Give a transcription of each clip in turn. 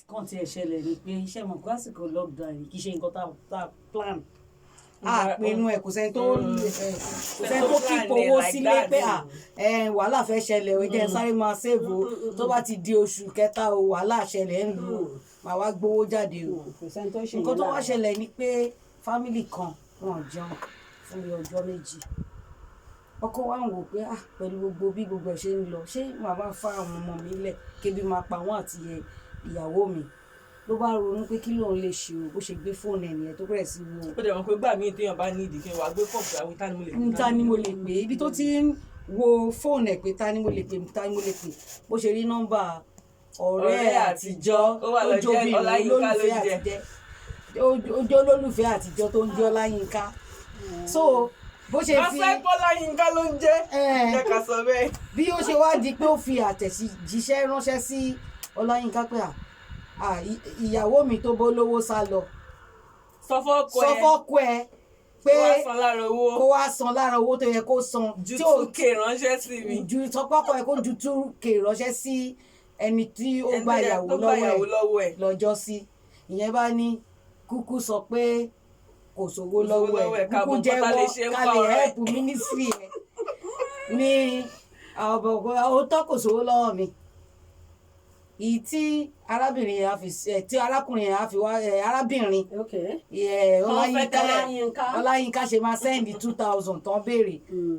Kàn tí ẹ ṣẹlẹ̀ ni pé iṣẹ́ mọ̀ pé àsìkò lockdown yìí, kì í ṣe nǹkan tá a plan, a pinnu ẹ̀. Kò sẹ́ni tó keep owó sílé pé à ẹ wàhálà fẹ́ ṣẹlẹ̀ o, jẹ́ n sáré máa save o, tó bá ti di oṣù kẹta o, wàhálà ṣẹlẹ̀ ń lù o, màá wá gbowó jáde o. Kò sẹ́ni tó ṣe Nǹkan yẹn tó wá lára. ṣẹlẹ̀ ni pé family kan, wọn ò jẹun fún bí ọjọ́ 2. Ọkọ wa ń wò pé, ah, pẹ̀lú gbogbo bí gbogbo ẹ̀ ṣe ń lọ, ṣé màá bá fa àwọn ọmọ mi lẹ̀ kébi máa pa wọ́n àti ìyàwó mi? Ló bá ronú pé kí lóun lè ṣe o. Bó ṣe gbé fóònù ẹ̀ nìyẹn, tó bẹ̀rẹ̀ sí wo. Ó dẹ̀ mọ̀ pé gbà míì téèyàn bá ní ìdí kí n wá gbé fọ́ọ̀mù àwọn, ta ni mo lè pè? Ta ni mo lè pè? Ibi tó ti ń wo fóònù ẹ̀ pé ta ni mo lè pè, ta ni mo lè pè, bó ṣe rí nọ́mbà ọ̀rẹ́ Ọ̀rẹ́ àtijọ́ ó wà tó lọ jẹ́ jóbìnrin Ọláyínká ló olólùfẹ́ jẹ́. àtijọ́, ó jẹ́ olólùfẹ́ àtijọ́ tó ń jẹ́ Ọláyínká. So bó ṣe fi Afẹ́ Bọ́láyínká ló ń jẹ́. Jẹ́ ká sọ bẹ́ẹ̀. Bí ó ṣe wá di pé ó fi àtẹ̀jíṣẹ́ ránṣẹ́ sí Ọláyínká pé à ìyàwó mi tó bó lówó sá lọ, sọ fọ́kọ sọ ẹ fọ́kọ ẹ pé kó wá san lára owó. Kó wá san lára owó tó yẹ kó san. Ju tí ò 2K ránṣẹ́ sí mi. Ju sọpọ́kọ ẹ kó ju 2K ránṣẹ́ sí ẹni tí ó Ẹni gba ìyàwó tó gba lọ́wọ́ ìyàwó ẹ̀ lọ́wọ́ ẹ̀. lọ́jọ́ sí. Ìyẹn bá ní kúkú sọ pé kò sówó Kò sówó lọ́wọ́ lọ́wọ́ ẹ̀, ẹ̀, ká kúkú mọ nǹkan tá lè jẹ́wọ́ ṣe ń ká pa lè ọ̀rọ̀ ẹ̀. help ministry ẹ̀ ní àwọn ọ̀bọ̀. Òótọ́, kò sówó lọ́wọ́ mi. Ìyí tí arábìnrin yẹn á fi ẹ tí arákùnrin yẹn á fi wá ẹ arábìnrin ẹ Tán fẹ́ Ọláyínká tẹ́lẹ̀. Ọláyínká. Ọláyínká ṣe máa send 2,000 tán béèrè,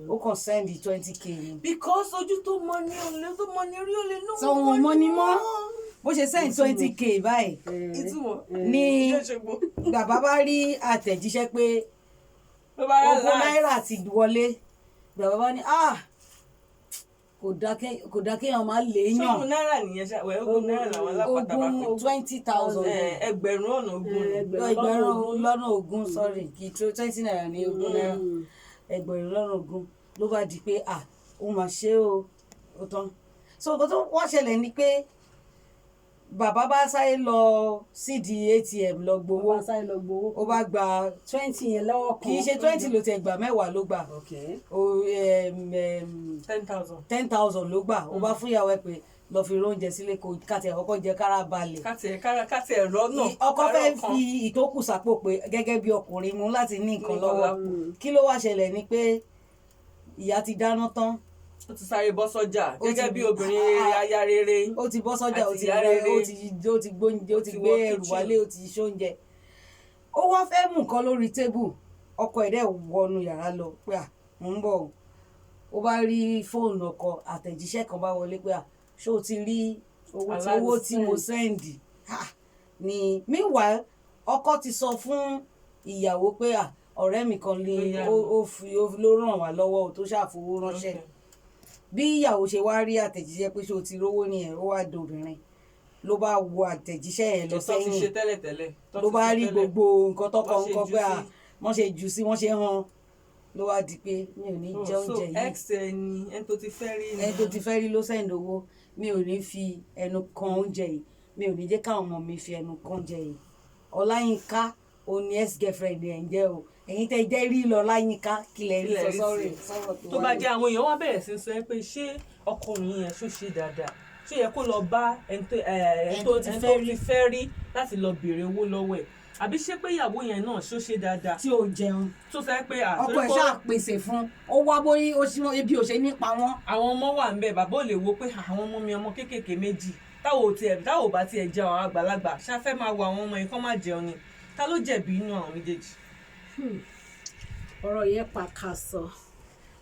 ó kàn send 20K ni. Because ojú tó mọ ní olè tó mọ ní rí olè náà. Sọ wọn mọ ni mọ́. Bó ṣe send 20K báyìí Ìtumọ̀ ní yóò ṣe gbó. bàbá bá rí àtẹ̀jíṣẹ́ pé Ló bá rà ogún láti. náírà ti wọlé. Bàbá bá ní, ah, kò dá kéèyàn máa léèyàn. Ṣógun náírà nìyẹn ṣá wẹ̀, 20 náírà làwọn alápàtà bá pè. 20,000. 20,000 ni. 20,000, sorry, kì í tó 20 naira ní 20 náírà. 20,000 ló bá di pé, ah, ó mà ṣe o, ó tán. So nǹkan tó wá ṣẹlẹ̀ ni pé bàbá bá sáré lọ sídìí ATM lọ gbowó. Wọ́n sáré lọ gbowó. Ó bá gba 20 yẹn lọ́wọ́ kan. Kì í ṣe 20 ló tẹ gbà, 10 ló gbà. O 10,000. 10,000 ló gbà. Ó bá fún ìyàwó ẹ pé lọ fi róúnjẹ sílé, kó kàtẹ ọkọ jẹ kára balẹ̀. Káti ẹ̀ kára káti ẹ̀ rọ́nà. Ọkọ fẹ́ fi ìtókù sápò pé gẹ́gẹ́ bí ọkùnrin mú láti ní nǹkan Ní nǹkan lọ́wọ́. lápò. Kí ló wá ṣẹlẹ̀ ni pé ìyá ti dáná tán. Ó ti sáré bọ́ sọ́jà Ó ti- gẹ́gẹ́ bí obìnrin rere, aya rere. Ó ti bọ́ sọ́jà, ó Àti ti ìyá rẹ rere. ó ti gbóúnjẹ, ó ti Ti gbé wọ ẹrù kitchen. wálé, ó ti ṣóúnjẹ, ó wá fẹ́ mú nǹkan lórí table. Ọkọ ẹ̀ dẹ̀ wọnú yàrá lọ pé à mò ń bọ̀ o. Ó bá rí fóònù ọkọ, àtẹ̀jíṣẹ́ kan bá wọlé pé à, ṣó o ti rí owó tí mo send? Ni meanwhile, ọkọ ti sọ fún ìyàwó pé à, ọ̀rẹ́ mi kan ni Ló yá ó mi. ó fi ó ló ràn wá lọ́wọ́ o, tó ṣàfowó ránṣẹ́. Bí ìyàwó ṣe wá rí àtẹ̀jíṣẹ́ pé ṣé o ti rówó nìyẹn, ó wá dobìnrin ló bá wo àtẹ̀jíṣẹ́ yẹn lọ Tó ti ṣe sẹ́yìn tẹ́lẹ̀tẹ́lẹ̀ tó ló ti bá ṣe rí tẹ́lẹ̀. gbogbo nǹkan tọkọ Wọ́n ṣe nǹkan jù pé à sí. wọ́n ṣe jù sí, wọ́n ṣe hàn, ló wá di pé mi ò ní Oh, jẹ so oúnjẹ yìí. Ex ẹni ẹni tó ti fẹ́ rí ni. Ẹni tó ti fẹ́ rí ló send owó. Mi ò ní fi ẹnu kan oúnjẹ yìí, mi ò ní jẹ́ káwọn ọmọ mi fi ẹnu kan oúnjẹ yìí. Ọláyínká ò ní ex girlfriend ẹ̀ ń jẹ́ o. Ẹ̀yin tẹ́ jẹ́ rí lọ Ọláyínká, kílẹ̀ rí Kílẹ̀ sọ rí sọ́rọ̀ sí. sọ́rọ̀ tó Tó bá wáyé. jẹ́ àwọn èèyàn wá bẹ̀rẹ̀ sí sọ pé ṣé ọkùnrin yẹn ṣó ṣe dáadáa, ṣé yẹ kó lọ bá ẹni tó tó ti ẹni fẹ́ tó rí. ti fẹ́ rí láti lọ béèrè owó lọ́wọ́ ẹ̀, àbí ṣé pé ìyàwó yẹn náà ṣó ṣe dáadáa tí ò jẹun tó sọ pé à ọkọ torí ẹ̀ pé ṣáà pèsè fún ó wá bóyá ó ṣí ebi ò ṣe nípa wọn. Àwọn ọmọ wà ń bẹ, bàbá ò lè wo pé àwọn ọmọ mi, ọmọ kéékèèké méjì, táwọn ò tiẹ̀ táwọn ò bá tiẹ̀ jẹun, àwọn àgbàlagbà ṣáfẹ́ máa wo àwọn ọmọ yìí kán má jẹun ni? Ta ló jẹ̀bi inú àwọn méjèèjì? Ọ̀rọ̀ yẹn pa ká sọ,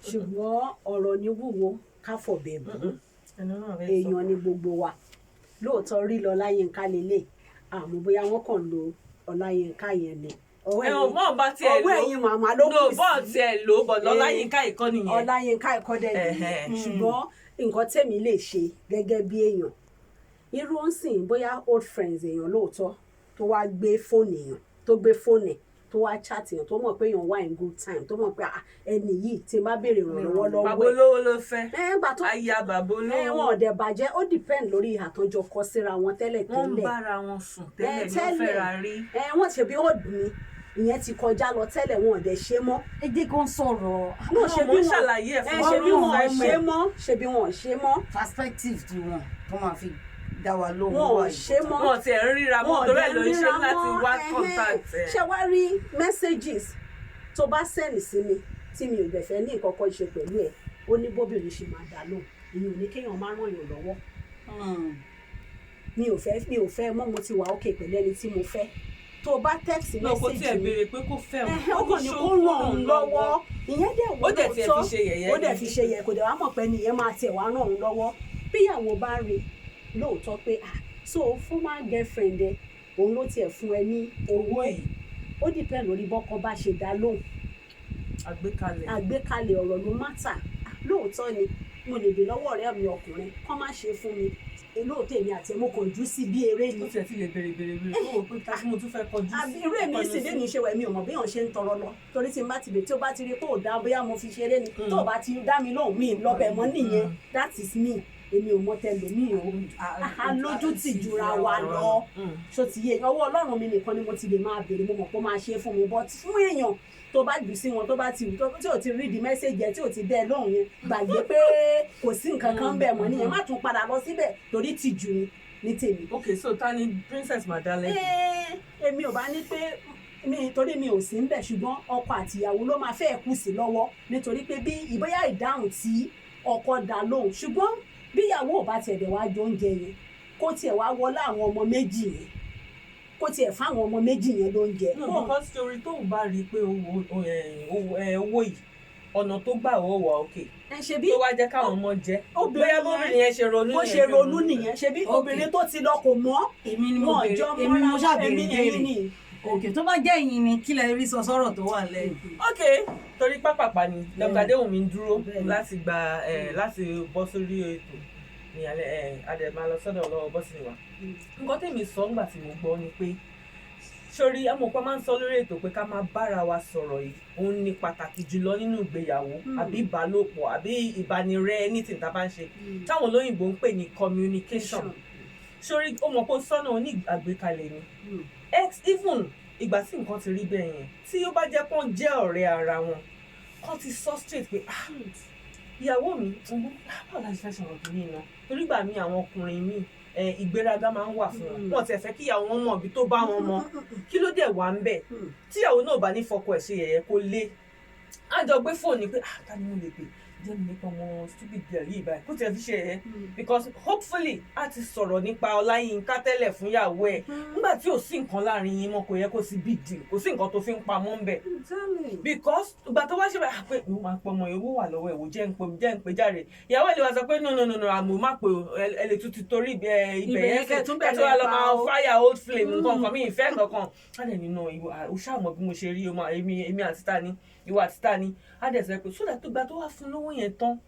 ṣùgbọ́n ọ̀rọ̀ ní wúwo ká fọ̀bẹ̀ bù ú. Èèyàn ni gbogbo wa lóòótọ́. Rí lọ Ọláyínká lélẹ̀, àmọ́ bóyá wọ́n kàn lo Ọláyínká yẹn ni ọwọ́ Ẹ̀wọ̀n ẹ̀yìn bọ́ọ̀ bá tiẹ̀ ọwọ́ lò ẹ̀yìn màmá ló no kù sí. Bọ́ọ̀ tiẹ̀ lò bọ̀ lọ́láyínká ìkọ́ nìyẹn. Ọláyínká ìkọ́dẹ̀ nìyẹn. Ṣùgbọ́n nǹkan tèmi lè ṣe gẹ́gẹ́ bí èèyàn, irú ń sìn bóyá old friends èèyàn lóòótọ́ tó wá gbé fóònù èèyàn, tó gbé fóònù ẹ̀, tó wá chat èèyàn, tó mọ̀ pé èèyàn wà in good time, tó mọ̀ pé, ah, ẹni yìí tí n bá béèrè ìrànlọ́wọ́ lọ́wọ́ Bàbá ẹ̀ olówó ló fẹ́. Ẹ gbà tó Aya bàbá ẹ olówó. wọn ò dẹ̀ bàjẹ́. Ó depend lórí ìhà tó jọ kọ síra wọn tẹ́lẹ̀ Wọ́n ń tẹ́lẹ̀. bára wọn sùn Ẹ, tẹ́lẹ̀ ní wọ́n fẹ́ra rí. Ẹ wọ́n ṣe bí old ni, ìyẹn ti kọjá lọ tẹ́lẹ̀, wọn ò dẹ̀ ṣe mọ́. Ẹ jẹ́ kó ń sọ̀rọ̀. No, No, ṣe mo bí ń wọn ṣàlàyé ẹ̀ ẹ fún ṣe bí wọn. wọn ò ṣe mọ́, ṣe bí wọn ò ṣe mọ́. Perspective ti wọn tó máa fi dá wa lóhùn. Wọn ò wà ṣe mọ́. Wọn tiẹ̀ ń ríra mọ́, Wọn torí ẹ̀ dẹ̀ ló ń ṣe ríra láti mọ́, wá ẹhẹ́n. contact ẹ̀. Ṣé wá rí messages tó bá send sí mi tí mi ò dẹ̀ fẹ́ ní nǹkan kan ṣe pẹ̀lú ẹ̀, ó ní bóbìnrin ṣe máa dá lóhùn. Ìyẹn ò ní kéèyàn má ràn yàn lọ́wọ́. Mi ò fẹ́ mọ́, mo ti wà okay pẹ̀lú ẹni tí mo fẹ́. Tó o bá text Náà kò message tiẹ̀ mi, béèrè pé kó fẹ́ òun. ẹhẹ́, ó kàn ní kó ràn òun lọ́wọ́. Ìyẹn dẹ̀ wò Ó dẹ̀ tiẹ̀ lóòótọ́. fi ṣe yẹ̀yẹ́ Ó dẹ̀ ni. fi ṣe yẹ̀yẹ́, kò dẹ̀ wá mọ̀ pé nìyẹn máa tiẹ̀ wá ràn òun lọ́wọ́. Bíyàwó bá rí lóòótọ́ pé, ah, so former girlfriend ẹ, òun ló tiẹ̀ fún ẹ ní owó yìí. Ó depend lórí bọ́kọ bá ṣe dá lóhùn. Àgbékalẹ̀. Àgbékalẹ̀ ọ̀rọ̀ ló matter. Lóòótọ́ ni mo lè dè lọ́wọ́ ọ̀rẹ́ mi ọkùnrin kọ́ má ṣe fún mi. Lóòótọ́, èmi àti ẹ̀, mo kàn jù sí bí eré ni. Ó tiẹ̀ ti lè béèrè béèrè béèrè kó o pé ká tí mo tún fẹ́ kọjú sí. Àbí irú èmi sì lé ní ṣe wẹ̀, mi ò mọ̀ bí èèyàn ṣe ń tọrọ lọ, torí tí n bá ti bè, tí ó bá ti rí pé ò dá, bóyá mo fi ṣeré ni, tó o bá ti dá mi lóhùn, mi lọ́bẹ̀ mọ́ nìyẹn. That is me. Èmi ò mọ tẹlòmíì o. Alójú tì jura wa lọ. Ṣó ti yé? Ọwọ́ Ọlọ́run mi nìkan ni mo ti lè máa béèrè. Mo mọ̀ pé ó máa ṣe é fún mi, but fún èèyàn tó bá jù sí wọn, tó bá ti wù, tí ò ti rí di message ẹ, tí ò ti dẹ́ ẹ lóhùn yẹn, gbàgbé pé kò sí nǹkan kan bẹ̀ mọ́ nìyẹn. Má tún padà lọ síbẹ̀, torí tìjú ni ní tèmi. Ok, so ta ni Princess Madale? Èmi ò bá ní pé mi, torí mi ò sí ń bẹ̀, ṣùgbọ́n ọkọ àtìyàwó ló máa fẹ́ kù sí lọ́wọ́, nítorí pé bí ìbóyá ìdáhùn tí ọkọ dá lóhùn, ṣùgbọ́n bí ìyàwó ò bá tiẹ̀ dẹ̀ wá jẹ oúnjẹ yẹn, kó tiẹ̀ wá wọlé àwọn ọmọ méjì yẹn, kó tiẹ̀ fáwọn ọmọ méjì yẹn lóúnjẹ. No, because torí tóun bá rí i pé owó yìí, ọ̀nà tó gbà wọ́ wà òkè, Ẹ ṣe bí tó wá jẹ́ káwọn ọmọ jẹ, obìnrin bóyá bóbìnrin yẹn ṣe ronú bó nìyẹn. ṣe ronú nìyẹn. Ṣe bí obìnrin tó ti lọ kò mọ́. Èmi ni mo Wọn béèrè jọ èmi ni mo mọ́ra. ṣàbèrè Èmi béèrè. ẹ̀yin ni. Òkè tó bá jẹ́ ẹ̀yin ni, kí lẹ rí sọ sọ́rọ̀ tó wà lẹ́yìn? Ok, torí pápápá ni Dr. Adéwùnmí ń dúró láti gba ẹ láti bọ́ sórí ètò ní alẹ́ ẹ adẹ máa lọ sọ́dọ̀ ọlọ́wọ́ bọ́sì wa. Nǹkan tèmi sọ ńgbà tí mo gbọ́ ni pé, sórí amọ̀pá máa ń sọ lórí ètò pé ká máa bára wa sọ̀rọ̀ yìí, òun ni pàtàkì jùlọ nínú ìgbéyàwó àbí ìbálòpọ̀ àbí ìbánirẹ́, anything tá a bá ń ṣe, táwọn olóyìnbó ń pè ní communication. Sórí ó mọ̀ pé sọ́nà oní àgbékalẹ̀ ni ex, even ìgbà tí nǹkan ti rí bẹ́ẹ̀ yẹn, tí ó bá jẹ́ pọ́n jẹ́ ọ̀rẹ́ ara wọn, kán ti sọ straight pé, ah, ìyàwó mi, báwo la ṣe fẹ́ sọ̀rọ̀ kìíní iná? Torí gbà mí, àwọn ọkùnrin mi, ìgbéraga máa ń wà fún wọn. Wọn tiẹ̀ fẹ́ kí ìyàwó wọn mọ̀ ibi tó bá wọn mọ kí ló dẹ̀ wà ń bẹ̀. Tíyàwó náà bá ní fọkọ ẹ̀ ṣe yẹ̀yẹ́, kó lé á jọ gbé fóònù pé, ah, ta ni mo lè pè jẹ́ mi nípa ọmọ stupid girl yìí báyìí, kó tiẹ̀ fi ṣe yẹ̀yẹ́, because hopefully a ti sọ̀rọ̀ nípa Ọláyínká tẹ́lẹ̀ fún ìyàwó ẹ̀. Nígbà tí ò sí nǹkan láàrin yín mọ́, kò yẹ kó sí big deal, kò sí nǹkan tó fi ń pamọ́ ń bẹ̀, because ìgbà tó wá ṣe báyìí pé mo máa pọ ọmọ yìí, owó wà lọ́wọ́ ẹ̀, wò jẹ́ ń pe járe, ìyàwó ẹ̀ lè wá sọ pé no, no, no, no, àmọ́ má pe o, ẹ lè tún ti torí ibẹ̀ Ibẹ̀ yẹn yẹn kẹ́ tún kẹ́ tó wá bẹ̀rẹ̀ lọ pa máa o. fire old flame nǹkan kan mi ìfẹ́ kankan. Á dẹ̀ nínú ìwọ o ṣáà mọ̀ bí mo ṣe rí o máa èmi àti ta ni, ìwọ àti ta ni. Á dẹ̀ sọ pé sódà tó gba tó wá fún lówó yẹn tán,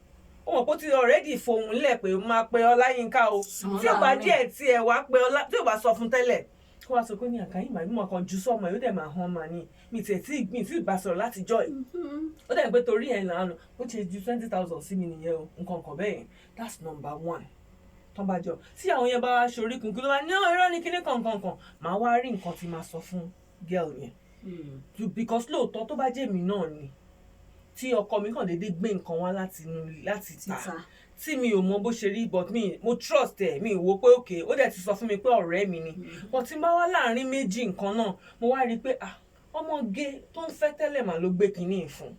ó mọ̀ pé ó ti already fohùn lẹ̀ pé ó máa pe Ọláyínká o. Tí ò bá díẹ̀ tí ẹ wá pe Ọlá, tí ò bá sọ fún tẹ́lẹ̀, kó wá sọ pé ní àkàyìn màá mímọ kan ju sọmọ yóò dẹ̀ máa hàn máa ní mi tiẹ̀ tí mi tí bá sọ̀rọ̀ láti jọ́ ẹ̀. Ó dẹ̀ pé torí ẹ̀ lànà ó ṣe ju 20,000 sí mi nìyẹn o, nǹkan kan bẹ́ẹ̀ yẹn. That's number one. Tán bá jọ tí àwọn yẹn bá wá ṣorí kunkun, ló bá ní ọ̀ irọ́ ní kíní kankan kan, màá wá rí nǹkan tí màá sọ fún girl yẹn, because lóòótọ́, tó bá jẹ́ èmi náà ni, tí ọkọ mi kàn déédéé gbé nǹkan wá láti inú láti ta Títa. tí mi ò mọ bó ṣe rí, but mi mo trust ẹ, mi wò pé okay, ó dẹ̀ ti sọ fún mi pé ọ̀rẹ́ mi ni, but tí n bá wá láàrin méjì nǹkan náà, mo wá rí i pé, ah, ọmọge tó ń fẹ́ tẹ́lẹ̀ mà ló gbé kinní fún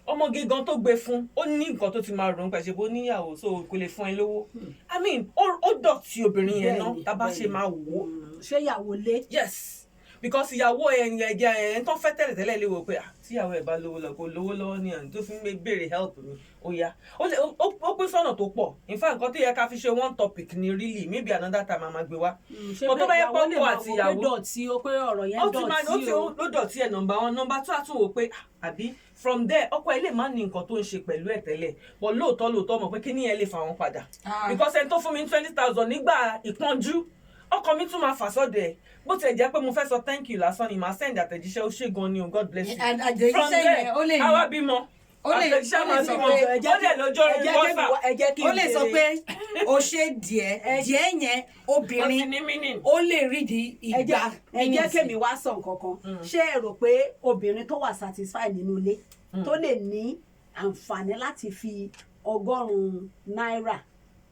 ọmọge gan tó gbé fún, ó ní nǹkan tó ti máa rò ń pẹ̀ ṣe bó níyàwó, so kò lè fún ẹ lówó. I mean, ó dọ̀tí obìnrin yẹn náà. Tá a bá ṣe máa wò ó. Ṣé ìyàwó lé? Yes, because ìyàwó ẹ ẹ ẹ ẹ tó ń fẹ́ tẹ́lẹ̀ tẹ́lẹ̀ lè wò pé, ah, tíyàwó ẹ bá lówó lọ, kò lówó lọ́wọ́ ní àná tó fi ń béèrè help mi, ó yá, ó lè ó pín sọ́nà tó pọ̀. In fact, nǹkan tó yẹ ká fi ṣe one topic ni really. Maybe another time a máa gbé wá. Ṣé But tó bá yẹ ìyàwó lè pọ́kọ máa àti wò pé ìyàwó dọ̀tí o, pé ọ̀rọ̀ yẹn ó ti máa ó dọ̀tí ti o. ló dọ̀tí ẹ̀, number one. Number two, àtún wò pé, ah, àbí from there, ọkọ ẹ lè má ní nǹkan tó ń ṣe pẹ̀lú ẹ̀ tẹ́lẹ̀, but lóòótọ́ lóòótọ́ mọ̀ pé kíní yẹn lè fà wọ́n padà, because ẹni tó fún mi ní 20,000 nígbà ìpọ́njú, ọkọ mi tún máa fà sọ́dọ̀ ẹ̀. Bó tiẹ̀ jẹ́ pé mo fẹ́ sọ thank you lásán ni, màá send àtẹ̀jíṣẹ́, ó ṣe gan ni o, God bless you. Àtẹ̀jíṣẹ́ yẹn, ó lè ní- àwa bímọ ó àtẹ̀jíṣẹ́ lè máa sọ bímọ pé- ó dẹ̀ lójó orí WhatsApp. Ẹ jẹ́ kí n Ó lè sọ béèrè. pé o ṣe díẹ̀ díẹ̀ yẹn, Ó ti obìnrin ní meaning. ó lè rí di Ẹ ìgbà jẹ́ ẹ jẹ́ kémi wá sọ nǹkan kan. Ṣé ẹ rò pé obìnrin tó wà satisfied nínú ilé, tó lè ní àǹfààní láti fi 100 náírà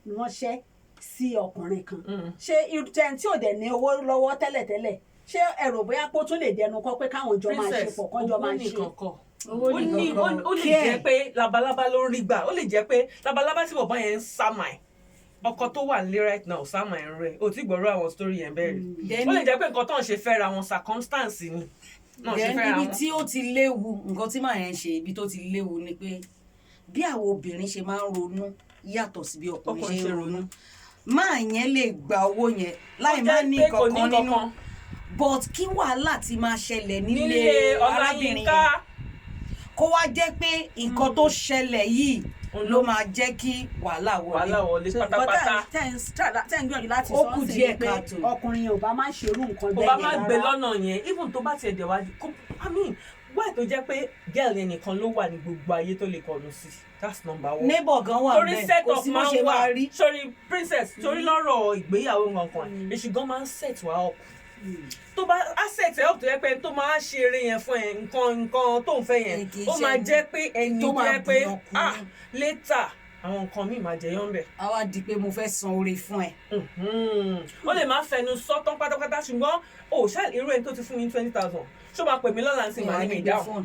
ránṣẹ́ Sí ọkùnrin kan, ṣé irú tẹ́ni tí ò dẹ̀ ní owó lọ́wọ́ tẹ́lẹ̀tẹ́lẹ̀, ṣé ẹ rò bóyá pé ó tún lè dẹnu kọ́ pé káwọn jọ máa ṣe Princess, pọ̀, kán jọ owó máa ṣe? nìkan kọ́. Owó Ó ní nìkan kọ́. ó lè Care. jẹ́ pé labalábá ló ń rí gbà. Ó lè jẹ́ pé labalábá tí bọ̀bọ́ yẹn ń sàmà ẹ̀, ọkọ tó wà nílé right now sàmà ẹ̀ ń rẹ̀ ò tí gbọ́rọ̀ àwọn story yẹn bẹ́ẹ̀ rí. Then- Ó lè jẹ́ pé nǹkan tó ń ṣe fẹ́ra wọn, circumstance ni náà ṣe Then fẹ́ra ibi wọn. tí ó ti léwu, nǹkan tí màá yẹn ṣe, ibi tó ti léwu ni pé bí àwọn obìnrin ṣe máa ń ronú yàtọ̀ sí bí ọkùnrin Ọkùnrin ṣe ń ṣe ronú. Máa yẹn lè gba owó yẹn láì Ó má jẹ́ ní pé kò ní kankan nínú, kankan. but kí wàhálà ti máa ṣẹlẹ̀ nílé Nílé arábìnrin Ọláyínká. yẹn, kó wá jẹ́ pé nǹkan tó ṣẹlẹ̀ yìí ló máa jẹ́ kí wàhálà wọlé. Wàhálà wọlé So, nǹkan pátápátá. tẹ́ ń gbìyànjú láti Ó sọ kù ń sìn díẹ̀ ni pé káàtó. ọkùnrin yẹn ò bá má ṣerú nǹkan Kò bẹ́ẹ̀ bá yẹn má gbé rárá. lọ́nà yẹn, even tó bá tiẹ̀ dẹ̀ wá kó, I mean, why tó jẹ́ pé girl yẹn nìkan ló wà ní gbogbo ayé tó lè kọnu sí? That's number one. Neighbor gan wà Torí bẹ́ẹ̀, set kò up sí bó máa ṣe ń máa wà rí. Sórí, Princess, torí lọ́rọ̀ ìgbéyàwó nǹkan, èṣù gan máa ń set wa up. Tó bá á set ẹ up, tó yẹ pé tó máa ṣe eré yẹn fún ẹ, nǹkan tó ń fẹ́ yẹn, Kì í ó ṣe máa jẹ́ pé ẹni tó máa jẹ́ pé bùyàn kú ah, ni. later àwọn nǹkan míì máa jẹyọ ń bẹ̀. A wá di pé mo fẹ́ san oore fún ẹ. Ó lè má fẹnu sọ tán pátápátá, ṣùgbọ́n ó ṣáà irú ẹni tó ti fún mi 20,000, ṣó máa pè mí lọ́la ń sìn máa ní mi gbé dáhùn fóònù.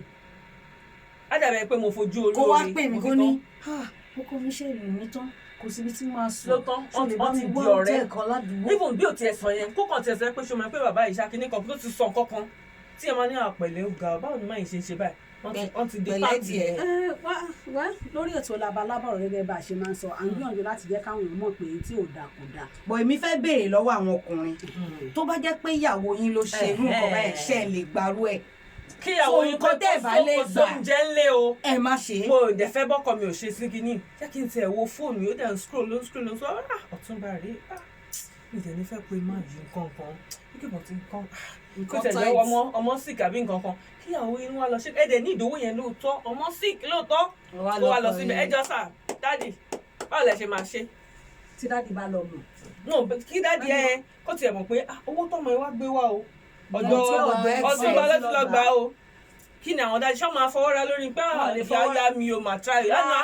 Á dàbẹ̀ pé mo fojú olóore Kó wá pè mí mo fi kó ní, tán. "Ah, ọkọ mi ṣe ìlú mi tán, kò síbi tí màá sùn." Ló tán, Ṣó lè bá wọ́n mi ti di wá ọ̀rẹ́. hòtẹ́ẹ̀lì kan ládùúgbò? Even bí ò tiẹ̀ sọ yẹn, kó kàn tiẹ̀ sọ pé ṣó máa pé bàbá yìí ṣàkíní kan tó ti sọ nǹkan kan tí ẹ máa ní àpẹ̀lẹ́, ó ga, báwo ni máa yìí ṣe ń ṣe báyìí? Wọ́n ti di Pẹ̀lẹ́ pàtì. díẹ̀. Ẹ, wá lórí ètò Labalábá ọ̀rọ̀, gẹ́gẹ́ bá a ṣe máa ń sọ, à ń gbìyànjú láti jẹ́ káwọn èèyàn mọ̀ pé tí ò dáa kò dáa. Bọ̀ èmi fẹ́ béèrè lọ́wọ́ àwọn ọkùnrin, tó bá jẹ́ pé ìyàwó yín ló ṣe irú nǹkan báyẹn, ṣe lè gbarú ẹ̀? Kíyàwó So, yín nǹkan tẹ́ ẹ̀ bá lè kó gbà. sóúnjẹ ńlé o. Ẹ má ṣe é. Mo ò dẹ̀ fẹ́ bọ́kọ mi ò ṣe sí kinní, jẹ́ kí n tiẹ̀ wo fóònù yóò dẹ̀ ń scroll, ló ń scroll, ló ń scroll. Ah, ọ̀túnba rèé. Ah, mi dẹ̀ ní fẹ́ pé má yí nǹkan kan kíkẹ́ bọ̀ tí nǹkan kó Nǹkan tẹ̀ jẹ́ tight. ọmọ sick àbí nǹkan kan, kíyàwó yín wá lọ ṣe ẹ dẹ̀ ní ìdówó yẹn lóòótọ́, ọmọ sick lóòótọ́, Wá kó wá lọ lọ síbẹ̀. kọrin. Ẹ jọ sà, daddy, báwo lẹ ṣe máa ṣe? Tí daddy bá lọ mọ̀. No, but kí daddy ẹ kó tiẹ̀ mọ̀ pé, ah, owó tọmọ ẹ wá gbé wá o, ọ̀dọ̀ Ọ̀túnba ex ọ̀túnba ẹ̀ ló ti lọ gbà o. Kí ni àwọn daddy ṣọ́ máa fọwọ́ ra lórí pé, ah, Wọn ò lè ìyá fọwọ́ ya mi ò mà try. Ah.